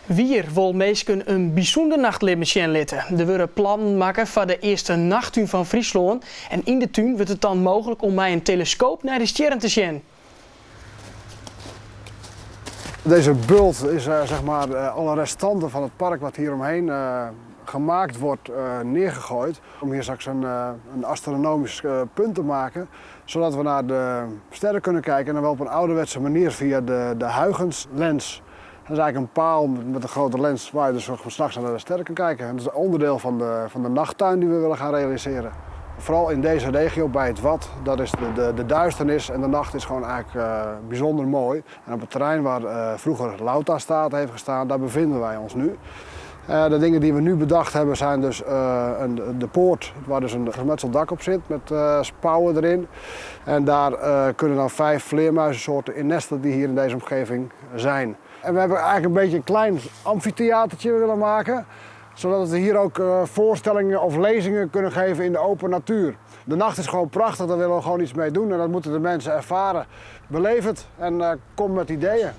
Wier wol minsken in bysûnder nachtlibben sjen litte. Der wurde plannen makke foar de earste nachttún fan Fryslân en yn de tún wurdt it dan mooglik om mei in teleskoop nei de stjerren te sjen. Deze bult is zeg maar alle restanten van het park wat hier omheen gemaakt wordt neergegooid. Om hier straks een astronomisch punt te maken, zodat we naar de sterren kunnen kijken en dan wel op een ouderwetse manier via de Huygens-lens. Dat is eigenlijk een paal met een grote lens waar je dus s'nachts naar de sterren kan kijken. En dat is onderdeel van de nachttuin die we willen gaan realiseren. Vooral in deze regio bij het Wad, dat is de duisternis en de nacht is gewoon eigenlijk bijzonder mooi. En op het terrein waar vroeger Lauta State heeft gestaan, daar bevinden wij ons nu. De dingen die we nu bedacht hebben zijn dus de poort waar dus een gemetseld dak op zit met spouwen erin. En daar kunnen dan 5 vleermuizensoorten in nestelen die hier in deze omgeving zijn. En we hebben eigenlijk een beetje een klein amfitheatertje willen maken, zodat we hier ook voorstellingen of lezingen kunnen geven in de open natuur. De nacht is gewoon prachtig, daar willen we gewoon iets mee doen en dat moeten de mensen ervaren. Beleef het en kom met ideeën.